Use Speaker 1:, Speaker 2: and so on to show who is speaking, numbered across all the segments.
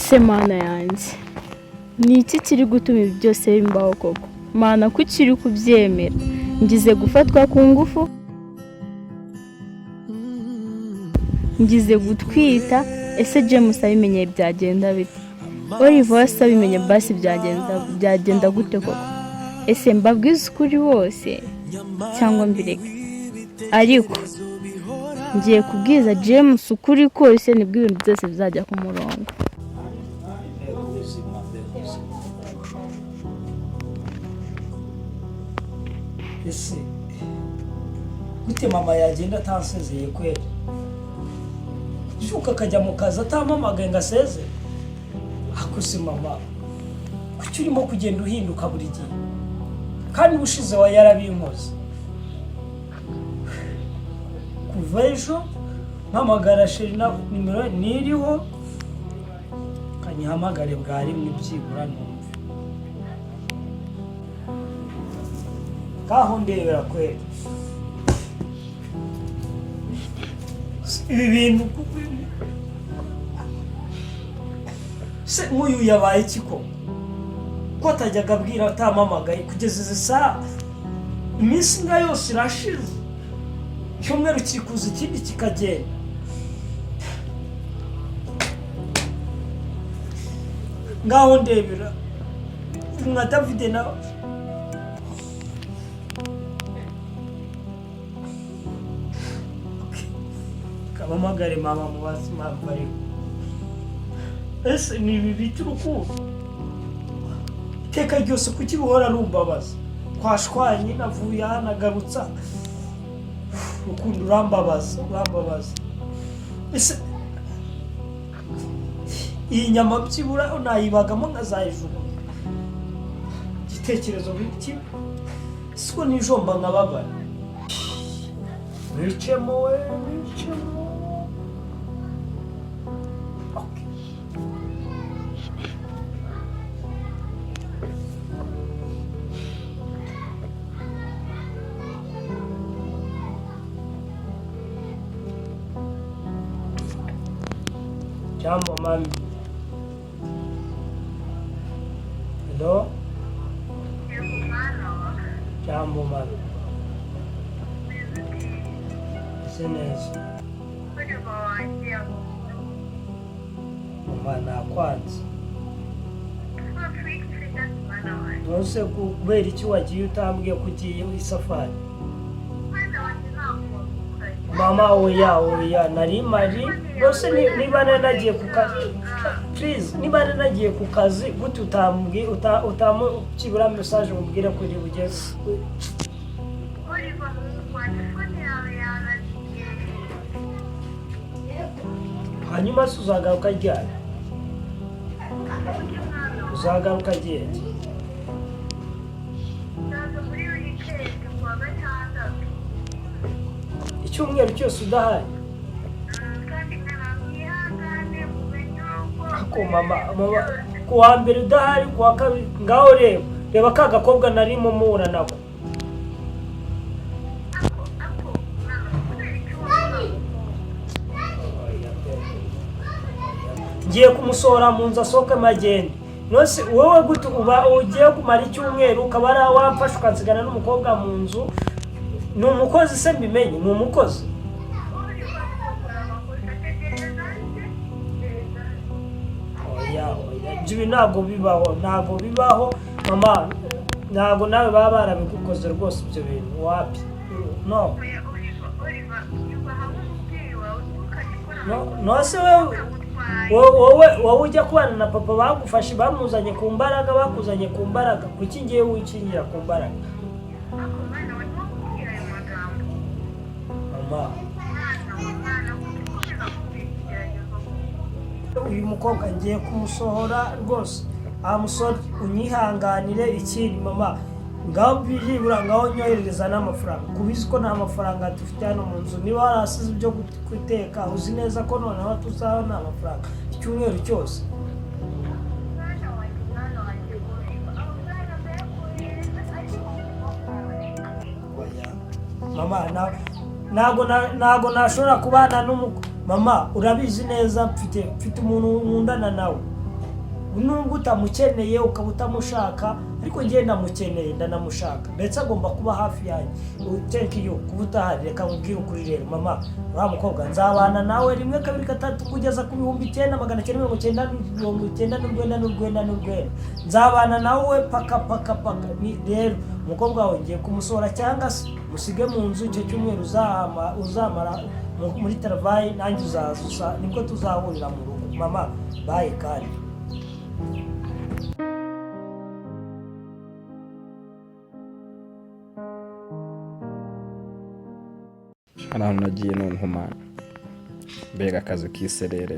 Speaker 1: Se Mana yanjye, ni iki kiri gutuma ibi byose bimbaho koko? Mana, kuki uri kubyemera? Ngize gufatwa ku ngufu, ngize gutwita. Ese James abimenye byagenda bite? Oliver se abimenye basi byagenda gute koko? Ese mbabwize ukuri wose cyangwa mbireke? Ariko ngiye kubwiza James ukuri kose, nibwo ibintu byose bizajya ku murongo.
Speaker 2: Mbega ubuzima, mbega ubuzima! Ese gute mama yagenda atansezeye kweri? Shuka akajya mu kazi atampamagaye ngo aseze? Ako se mama, kuki urimo kugenda uhinduka buri gihe, kandi ubushize wa yarabinkoze? Kuva ejo mpamagara chéri na nimero ntiriho. Kanyihamagare bwa rimwe byibura numve. Kaho ndebera kweri ibi bintu. Se nk'uyu yabaye iki ko atajyaga abwira atampamagaye kugeza izi saha? Iminsi nka yose irashize, icyumweru kiri kuza, ikindi kikagenda. Ngaho ndebera nka Davide nawe. Kabamagare mama mubaze impamvu. Ariko ese ni ibi bita urukundo iteka ryose? Kuki ruhora rumbabaza? Twashwanye, navuye aha nagarutsa. Urukundo, urambabaza, urambabaza. Ese iyi nyama byibura nayibagamo nkazayijugunya? Igitekerezo kimwe siko nijomba nkababara. Wicemo we, wicemo. Okay. Jambo, mami. Hello? Jambo, mami. Meze neza. Mama, nakwanze. Nonse kubera iki wagiye utambwiye ko ugiye isafari? Mama, oya, oya, nari mari rwose. Niba nari nagiye ku kazi, please, niba nari nagiye ku kazi, gute utambwiye, utamukibura message umubwire ko uri bugeze?
Speaker 3: Oliver, muhungu wanjye, phone yawe yabagiye.
Speaker 2: Hanyuma se uzagaruka ryari?
Speaker 3: Ujye mwana wawe.
Speaker 2: Uzagaruka ryari?
Speaker 3: Nzaza muri weekend ku wa gatandatu.
Speaker 2: Icyumweru cyose udahari?
Speaker 3: Kandi mwana, mwihangane mumenye uko.
Speaker 2: Ako mama, mama, ku wa mbere udahari, ku wa kabiri. Ngaho reba, reba ka gakobwa narimo mpura nako.
Speaker 3: Ako, ako mwana, kubera iki wowe?
Speaker 2: Oya pe. Ngiye kumusohora mu nzu, asohoke magende. Nose wowe gute uba ugiye kumara icyumweru ukaba ari wamfasha ukansigana n'umukobwa mu nzu? Ni umukozi se? Mbimenye ni umukozi?
Speaker 3: Oliver, ukora amakosa, tegereza tegereza.
Speaker 2: Oya, oya, ibyo bintu ntabwo bibaho, ntabwo bibaho mama. Ntabwo nawe baba barabigukoze rwose ibyo bintu, wapi, no.
Speaker 3: Oya Oliver, Oliver, yubaha nk'umubyeyi wawe, ntukajye ukora
Speaker 2: No,
Speaker 3: amakosa.
Speaker 2: no se wowe
Speaker 3: Akagutwaye.
Speaker 2: Wowe ujya kubana na papa, bagufashe, bamuzanye ku mbaraga, bakuzanye ku mbaraga. Kuki ngiye wikingira ku mbaraga?
Speaker 3: Ako mwana we, ntukubwire ayo magambo.
Speaker 2: Mama.
Speaker 3: Mwana wa mwana, kuki ukomeza kumbwira ikigeragezo?
Speaker 2: Uyu mukobwa ngiye kumusohora rwose. Amusore, unyihanganire. Ikindi mama, ngaho byibura ngaho nyoherereza n'amafaranga, kubizi ko nta mafaranga dufite hano mu nzu. Niba warasize ibyo guteka, uzi neza ko noneho tuzabona amafaranga icyumweru cyose.
Speaker 3: Mwana wanjye, mwana wanjye Oliver, amafaranga ndayakohereza, ariko
Speaker 2: Oya. Mama, ntabwo nashobora kubana n'umu mama, urabizi neza, mfite umuntu nkundana nawe. Nubwo utamukeneye, ukaba utamushaka, ariko njye ndamukeneye, ndanamushaka, ndetse agomba kuba hafi yanjye. Thank you kuba utahari. Reka nkubwire ukuri rero mama, uriya mukobwa nzabana nawe rimwe, kabiri, gatatu, kugeza ku 999999. Nzabana nawe paka paka paka. Ni rero umukobwa wawe ngiye kumusohora, cyangwa se musige mu nzu. Icyo cyumweru uzamara muri travail, nanjye uzaza usa nibwo tuzahurira mu rugo. Mama, bye. Kandi
Speaker 4: Hari ahantu nagiye noneho mana, mbega akazi k'iserere!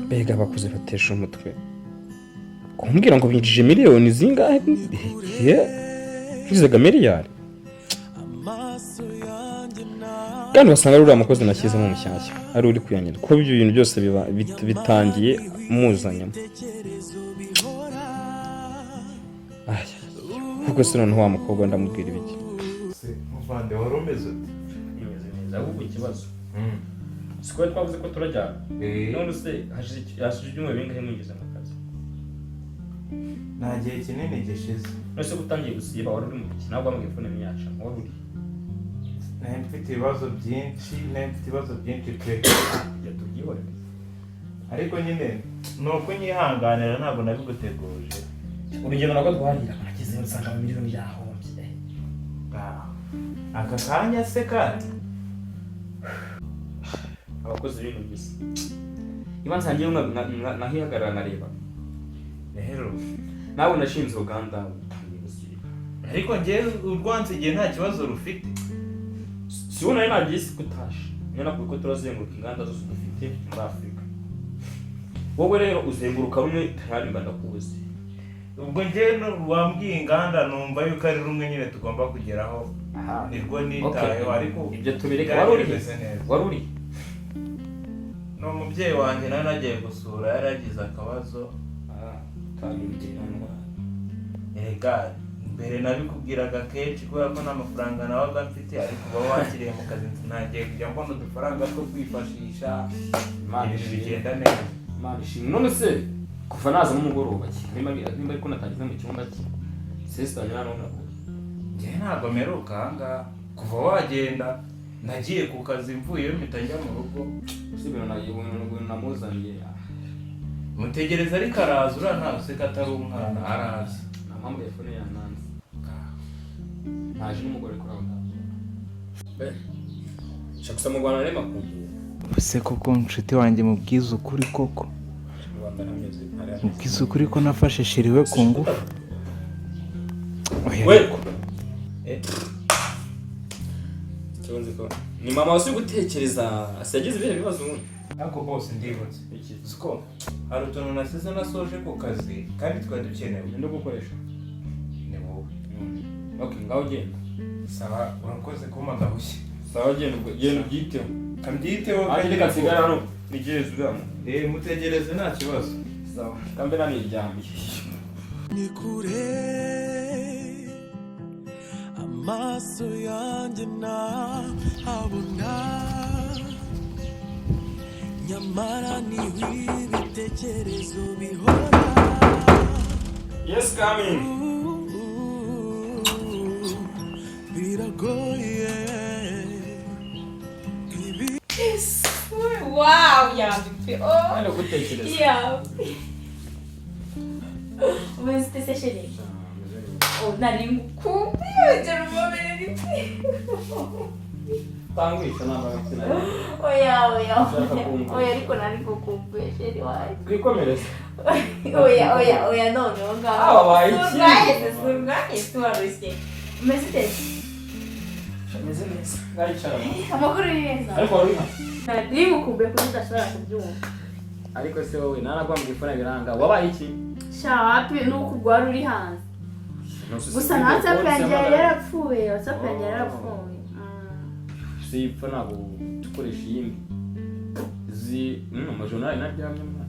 Speaker 4: Mbega abakozi batesha umutwe, kumbwira ngo binjije miliyoni zingahe? Nkizaga miliyari, kandi wasanga ari uriya mukozi nashyizemo mushyashya ari uri kuyanyira, kuko ibyo bintu byose biba bitangiye muzanyemo. Ay, ubwo se noneho wa mukobwa ndamubwira ibiki?
Speaker 5: Se muvande, wari umeze ute?
Speaker 4: Bimeze neza, ahubwo ikibazo siko twavuze ko turajyana? None se hashize ibyumweru bingahe mwinjiza mu kazi?
Speaker 5: Nta gihe kinini gishize.
Speaker 4: None se ko utangiye gusiba, wari uri mu biki? Ntabwo wambwiye, phone ntiyacamo, wari uri?
Speaker 5: Nari mfite ibibazo byinshi, nari mfite ibibazo byinshi pe.
Speaker 4: Jya tubyihorere.
Speaker 5: Ariko nyine ni uko unyihanganira, ntabwo nabiguteguje.
Speaker 4: Urugendo nabwo twarira, nageze nsanga miliyoni yahombye.
Speaker 5: Ah, aka kanya se kandi?
Speaker 4: Abakozi b'ibintu byiza niba nsangiye nahihagarara nkareba.
Speaker 5: Rero
Speaker 4: Nawe nashinze uruganda utangiye gusiba.
Speaker 5: Ariko njyewe urwanze igihe nta kibazo rufite.
Speaker 4: Si wowe nari nagiye si kutashe, niyo nakubwiye ko turazenguruka inganda zose dufite muri Afurika. Wowe rero uzenguruka rumwe, tayari mba ndakuzi.
Speaker 5: Ubwo njyewe wambwiye inganda, numva yuko ari rumwe nyine tugomba kugeraho, nirwo nitayeho, ariko
Speaker 4: Ibyo tubireke.
Speaker 5: byari
Speaker 4: Wari uri
Speaker 5: bimeze neza.
Speaker 4: Wari uri?
Speaker 5: Ni umubyeyi wanjye nawe nagiye gusura, yari yagize akabazo.
Speaker 4: Utabimbwira.
Speaker 5: Erega mbere nabikubwiraga kenshi, kubera ko nta mafaranga nabaga mfite, ariko uba wakiriye mu kazi ntangiye kujya mbona udufaranga two kwifashisha.
Speaker 4: Imana
Speaker 5: Ibintu
Speaker 4: ishimwe.
Speaker 5: bigenda neza.
Speaker 4: Imana ishimwe. None se kuva naza n'umugoroba ki, nimba ariko natageze mu cyumba cye, sister nyina none nahuye?
Speaker 5: Njyewe ntabwo mperuka ahangaha kuva wagenda. Nagiye ku kazi, mvuyeyo mpita njya mu rugo.
Speaker 4: Si ibintu namuzaniye?
Speaker 5: Mutegereza, ariko araza uriya, ntabwo useka, atari umwana, araza.
Speaker 4: Nta mpamvu ya phone yananze, ntaje n'umugore kuri aho ngaho. Shaka gusa mu Rwanda rero makumbuye.
Speaker 5: Ese koko nshuti wanjye, mubwize ukuri koko?
Speaker 4: Mu Rwanda ntameze.
Speaker 5: Mubwize ukuri ko nafashe chérie we ku ngufu? Oya,
Speaker 4: We!
Speaker 5: ariko.
Speaker 4: Ikibazo ko ni mama wasi gutekereza, se yagize ibihe bibazo ubundi?
Speaker 5: Ariko bose ndibutse.
Speaker 4: Iki?
Speaker 5: Siko hari utuntu nasize nasoje ku kazi kandi twari dukenewe.
Speaker 4: Ugenda gukoresha.
Speaker 5: Ni wowe.
Speaker 4: Okay, ngaho genda.
Speaker 5: Sawa, urakoze kumpa agahushya.
Speaker 4: Sawa, genda ubwo, genda ubyiteho.
Speaker 5: Kabyiteho.
Speaker 4: Nanjye reka nsigare hano ntegereze uriya muntu.
Speaker 5: Eh, mutegereze, nta kibazo.
Speaker 4: Sawa, kambe naniryamiye.
Speaker 6: Ni kure, amaso yanjye ntahabona, nyamara niho ibitekerezo bihora.
Speaker 4: Yes, coming.
Speaker 6: Biragoye ibi.
Speaker 1: Wow, yambitse! Oh!
Speaker 4: Hano gutekereza.
Speaker 1: Yeah. Umeze ute se, chérie? Oh, nari ngukumbuye, ongera umubere rimwe.
Speaker 4: Tangwisha ntabwo mfite.
Speaker 1: Oya, oya.
Speaker 4: Ushaka
Speaker 1: Oya.
Speaker 4: kumva.
Speaker 1: Oya, ariko nari ngukumbuye, chérie wanjye.
Speaker 4: Twikomereze.
Speaker 1: Oya, oya, oya, noneho ngaho.
Speaker 4: Ah, wabaye iki?
Speaker 1: Surwaye se, surwaye se, warushye. Umeze ute?
Speaker 4: Meze neza, ngayicara.
Speaker 1: Amakuru ni meza.
Speaker 4: Ariko wari uri
Speaker 1: Nari ngukumbuye kuko udashobora kubyumva.
Speaker 4: Ariko se wowe naragwambye phone biranga, wabaye iki?
Speaker 1: Sha, wapi, ni uko ubwo wari uri hanze. Gusa na WhatsApp yanjye yari yarapfuye, WhatsApp yanjye yari yarapfuye.
Speaker 4: Si ipfa, ntabwo dukoresha iyindi zi amajoro nari naryamye mwana.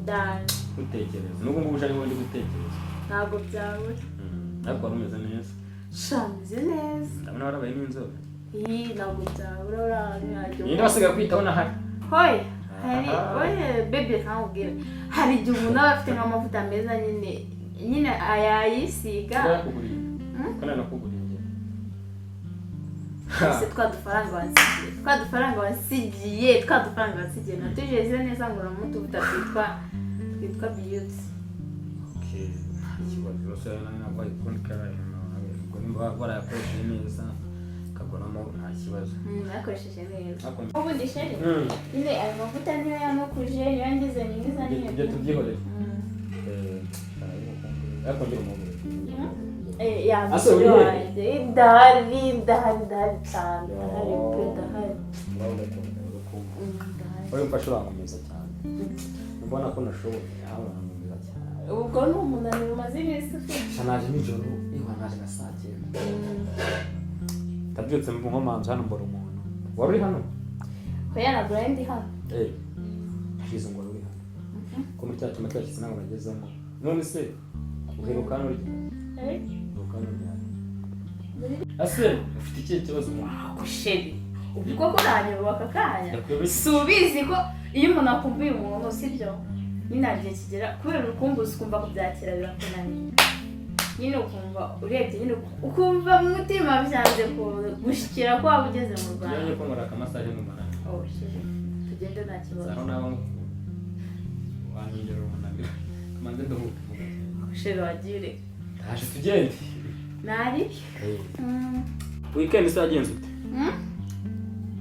Speaker 1: Ndaje.
Speaker 4: Gutekereza n'ubwo ngubu uje ndi gutekereza.
Speaker 1: Ntabwo byabura.
Speaker 4: Ariko wari umeze neza?
Speaker 1: Sha, meze neza.
Speaker 4: Ndabona warabaye n'inzobe.
Speaker 1: Iyi ntabwo byabura, uriya ahantu yajya.
Speaker 4: Ninde wasigaye kwitaho nahari?
Speaker 1: Hoya. Hari oye bebe, reka nkubwire, hari igihe umuntu aba afite nk'amavuta meza nyine nyine ayayisiga.
Speaker 4: Nakuguriye kandi nakuguriye njye.
Speaker 1: Ese twa dufaranga wansigiye natujeze neza ngo uramo utuvuta twitwa beauty.
Speaker 4: Okay, nta kibazo rwose, ntabwo wayikunda, ubwo nimba warayakoresheje neza ukaguramo nta kibazo.
Speaker 1: Nakoresheje neza.
Speaker 4: Ariko-
Speaker 1: Ubundi chéri, nyine ayo mavuta niyo yanokuje, niyo yangize mwiza nyine.
Speaker 4: Ibyo tubyihorere. Ariko ngira umugore.
Speaker 1: Ya.
Speaker 4: Ase, uri he?
Speaker 1: Wanjye ndahari, ndahari, ndahari cyane, ndahari pe, ndahari.
Speaker 4: Ndakunda, ndakunda.
Speaker 1: Ndahari.
Speaker 4: Wowe mfashe urankomeza cyane, mbona ko nashoboye aho urankomeza cyane.
Speaker 1: Ubwo ni umunaniro umaze iminsi ufite.
Speaker 4: Sha, naje nijoro iwa, naje na saa 9, ndabyutse mva nkomanze hano mbona umuntu wari uri hano.
Speaker 1: Oya, ntabwo nari ndi hano.
Speaker 4: Eh, hashize ngo wari uri hano ko muri cya cyumba cyashize ntabwo nagezemo. None se uheruka hano urya?
Speaker 1: Eh?
Speaker 4: Uheruka hano ryari? Ase ufite ikihe kibazo umuntu?
Speaker 1: Ako chéri, ubu koko uranyoba aka kanya?
Speaker 4: Ndakuyobora.
Speaker 1: Si ubizi ko iyo umuntu akumbuye umuntu, sibyo nyine, hari igihe kigera kubera urukumbuzi ukumva kubyakira birakunaniye nyine, ukumva urebye nyine ukumva mu mutima byanze gushyikira ko waba ugeze mu Rwanda.
Speaker 4: Tugiye ko nkora akamassage mu marana.
Speaker 1: Oh chéri, tugende, nta kibazo.
Speaker 4: Aho naba ngukunda wanyongera umunaniro, kamanze nduhuke mu gake.
Speaker 1: Chéri, wagiye ureka.
Speaker 4: Ndaje, tugende.
Speaker 1: Nari.
Speaker 4: Weekend se yagenze ute?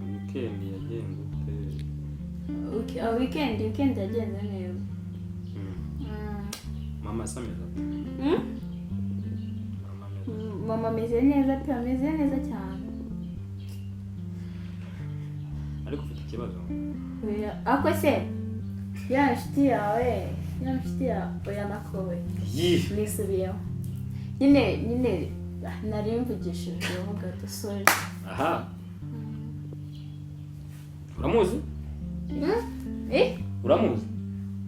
Speaker 4: Weekend yagenze ute?
Speaker 1: Weekend yagenze neza.
Speaker 4: Mama se ameze ate?
Speaker 1: Mm?
Speaker 4: Mama ameze ate?
Speaker 1: Mama ameze neza pe, ameze neza cyane.
Speaker 4: Ariko ufite ikibazo.
Speaker 1: Oya, ako se ya nshuti yawe, ya nshuti yawe, oya nakowe.
Speaker 4: Yi.
Speaker 1: Nisubiyeho nyine nyine, nari mvugishijweho gato, sorry.
Speaker 4: Aha uramuzi?
Speaker 1: Eh?
Speaker 4: Uramuzi?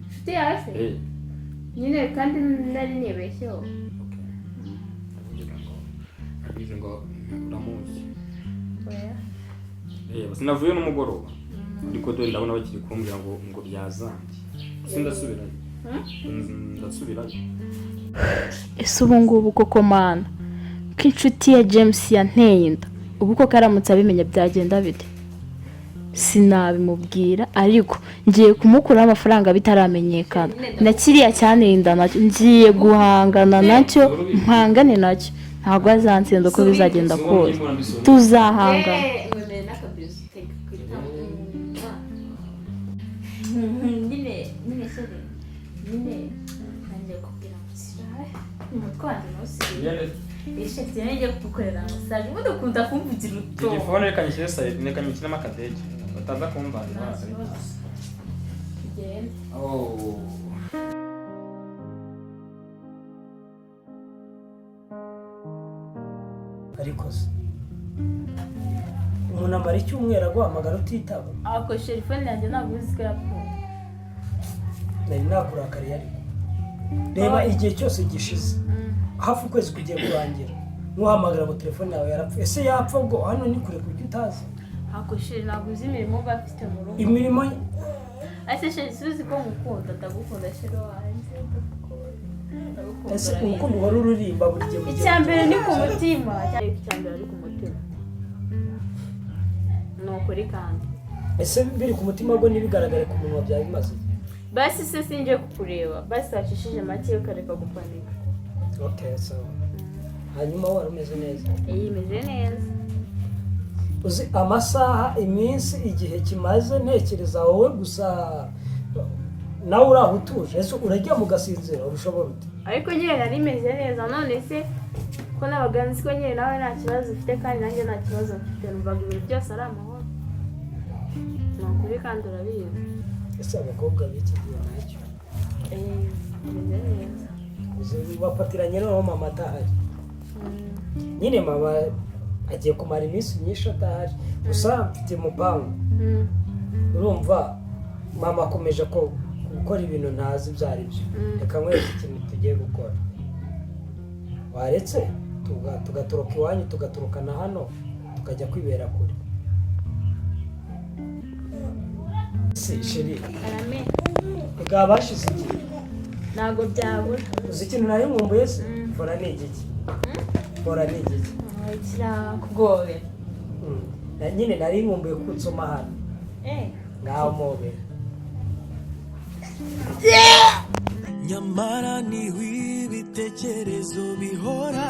Speaker 1: Inshuti yawe se?
Speaker 4: Eh.
Speaker 1: Nyine kandi nari nibeshyeho.
Speaker 4: Okay, ndavuga ngo ndabizi ngo uramuzi.
Speaker 1: Oya.
Speaker 4: Reba, sinavuye n'umugoroba, ariko dore ndabona bakiri kumbwira ngo byazambye, sindasubirayo. Ndasubirayo.
Speaker 1: Ese ubu ngubu koko mana, ko inshuti ya James yanteye inda, ubu koko aramutse abimenya byagenda bite? Sinabimubwira, ariko ngiye kumukuraho amafaranga bitaramenyekana, na kiriya cyanteye inda nacyo ngiye guhangana nacyo, mpangane nacyo, ntabwo azansinda uko bizagenda kose, tuzahangana. Nyine nyine chéri, nyine ntangiye kubwira ngo umutwe wanjye ntusigaye isheti ngiye kugukorera massage, ubundi ukunda kumvugira uto.
Speaker 4: Telefone reka nyishyire side, reka nyishyiremo akadege bataza kumvanira.
Speaker 1: Nta kibazo. Tugende.
Speaker 4: Oh.
Speaker 2: Ariko se umuntu amara icyumweru aguhamagara utitaba?
Speaker 1: Ako chéri, phone yanjye ntabwo uzi ko yapfuye.
Speaker 2: Nari nakurakariye, ariko reba igihe cyose gishize, hafi ukwezi kugiye kurangira ntuhamagara ngo telefone yawe yarapfuye. Ese yapfa ubwo hano ni kure ku buryo utazi?
Speaker 1: Ako chéri, ntabwo uzi imirimo mba mfite mu rugo.
Speaker 2: Imirimo?
Speaker 1: Ese chéri, si uzi ko ngukunda? Ndagukunda chéri wanjye, ndagukunda, ndagukunda.
Speaker 2: Ese
Speaker 1: Urabizi.
Speaker 2: urukundo uhora uririmba buri gihe buri gihe?
Speaker 1: Icya mbere ni ku mutima, icya mbere ari ku mutima, ni ukuri kandi.
Speaker 2: Ese biri ku mutima bwo ntibigaragare ku munwa byaba bimaze iki?
Speaker 1: Basi se sinje kukureba, basi wacishije make ukareka gupanika.
Speaker 2: Okay, so hanyuma wari umeze neza?
Speaker 1: Iyi imeze neza.
Speaker 2: Uzi amasaha, iminsi, igihe kimaze ntekereza wowe gusa, nawe uri aho utuje. Ese uraryama ugasinzira, ubishobora ute?
Speaker 1: Ariko nyine nari meze neza. None se ko nabaga nzi ko nyine nawe nta kibazo ufite kandi nanjye nta kibazo mfite, numvaga ibintu byose ari amahoro, ni ukuri kandi urabizi.
Speaker 2: Ese abakobwa b'iki gihe ntacyo?
Speaker 1: Eh, meze neza.
Speaker 2: Uzi bafatiranye noneho mama adahari nyine, mama agiye kumara iminsi myinshi adahari, gusa mfite umupangu. Urumva mama akomeje ko gukora ibintu ntazi ibyo ari byo. Reka nkwereke ikintu tugiye gukora. Waretse tugatoroka iwanyu, tugatorokana hano, tukajya kwibera kure. Se chérie,
Speaker 1: Arame.
Speaker 2: bwa bashize igihe.
Speaker 1: Ntabwo byabura.
Speaker 2: Uzi ikintu nari nkumbuye se? Fora ni igiki? Fora ni igiki?
Speaker 1: Kirakugobera.
Speaker 2: Na nyine nari nkumbuye kunsoma hano. Ngaho mobera.
Speaker 6: Nyamara niho ibitekerezo bihora.